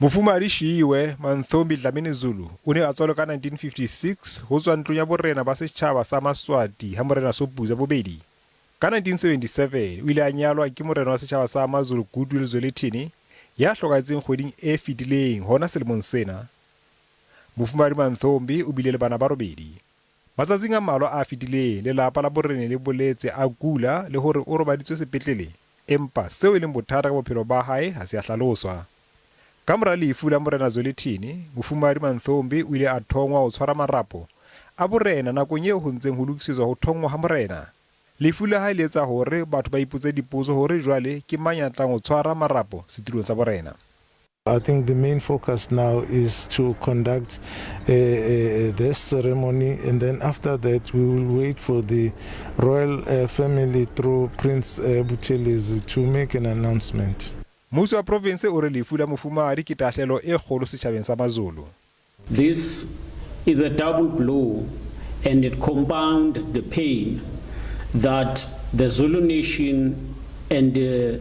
Mofumahadi Shiyiwe Mantfombi Dlamini Zulu o ne a tswalwe ka 1956 ho tswa ntlong ya borena ba setjhaba sa Maswati ha Morena Sobhuza bobedi. Ka 1977 o ile a nyalwa ke morena wa setjhaba sa Amazulu Goodwill Zwelithini ya hlokahetseng kgweding e fetileng hona selemong sena. Mofumahadi Mantfombi o bile le bana ba robedi. Matsatsing a mmalwa a fetileng, lelapa la borene le boletse a kula le hore o robaditswe sepetlele, empa seo e leng bothata ka bophelo ba hae ha se a hlaloswa. Ka mora lefu la Morena Zwelithini, Mofumahadi Mantfombi o ile a thongwa ho tshwara marapo a borena nakong eo ho ntseng ho lokisetswa ho thonngwa ha morena. Lefu la hae le etsa hore batho ba ipotse dipotso hore jwale ke mang ya tlang ho tshwara marapo setulong sa borena. I think the main focus now is to conduct this ceremony, and then after that we will wait for the royal family through Prince Buthelezi to make an announcement. Mmuso wa provense o re lefu la mofumahadi ke tahlehelo e kgolo setjhabeng sa Mazulu. This is a double blow and it compound the pain that the Zulu nation and the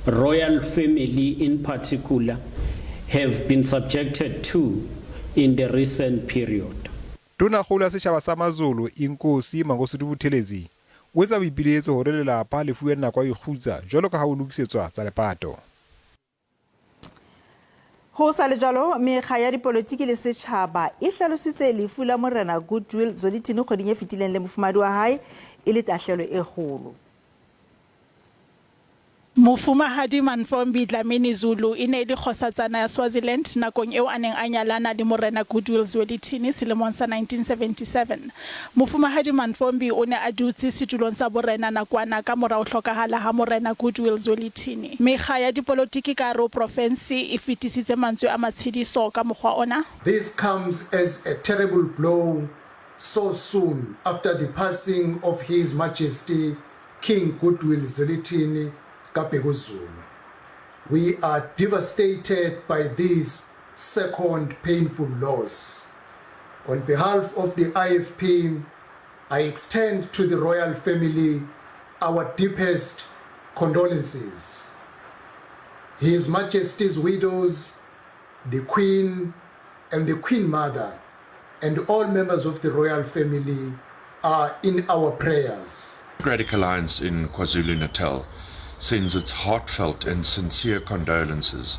royal family in particular have been subjected to in the recent period. Tonakgolo ya setjhaba sa Mazulu, Inkosi Mangosuthu Buthelezi, o etsa boipiletso hore lelapa le fuwe nako ya ho ikgutsa jwalo ka ha ho lokisetswa tsa lepato. Ho sa le jwalo, mekga ya dipolotiki le setjhaba e hlalositse lefu la Morena Goodwill Zwelithini kgweding e fetileng le mofumahadi wa hae e le tahlehelo e kgolo. Mofumahadi Mantfombi Dlamini Zulu e ne e le kgosatsana ya Swaziland nakong eo a neng a nyalana le Morena Goodwill Zwelithini selemong sa 1977. Mofumahadi Mantfombi o ne a dutse setulong sa borena nakwana ka mora ho hlokahala ha Morena Goodwill Zwelithini. Mekga ya dipolotiki ka hare ho profensi e fetisitse mantswe a matshediso ka mokgwa ona. This comes as a terrible blow so soon after the passing of His Majesty King Goodwill Zwelithini kaBhekuzulu. We are devastated by this second painful loss. On behalf of the IFP, I extend to the royal family our deepest condolences. His Majesty's widows, the Queen and the Queen Mother, and all members of the royal family are in our prayers. Democratic Alliance in KwaZulu-Natal sends its heartfelt and sincere condolences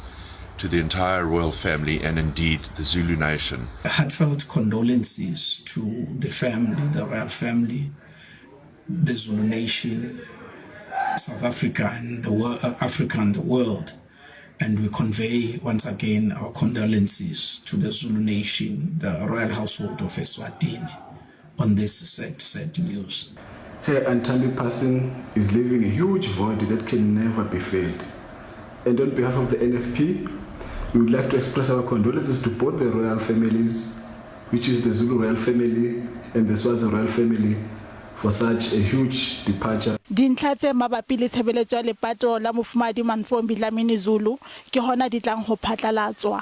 to the entire royal family and indeed the Zulu nation. Heartfelt condolences to the family, the royal family, the Zulu nation, South Africa and the Africa and the world. And we convey once again our condolences to the Zulu nation, the royal household of Eswatini on this sad, sad news. Her untimely passing is leaving a huge void that can never be filled. And on behalf of the NFP, we would like to express our condolences to both the royal families, which is the Zulu royal family and the Swazi royal family, for such a huge departure. Dintlha tse mabapi le tshebeletso ya lepato la Mofumahadi Mantfombi Dlamini Zulu ke hona di tlang ho phatlalatswa.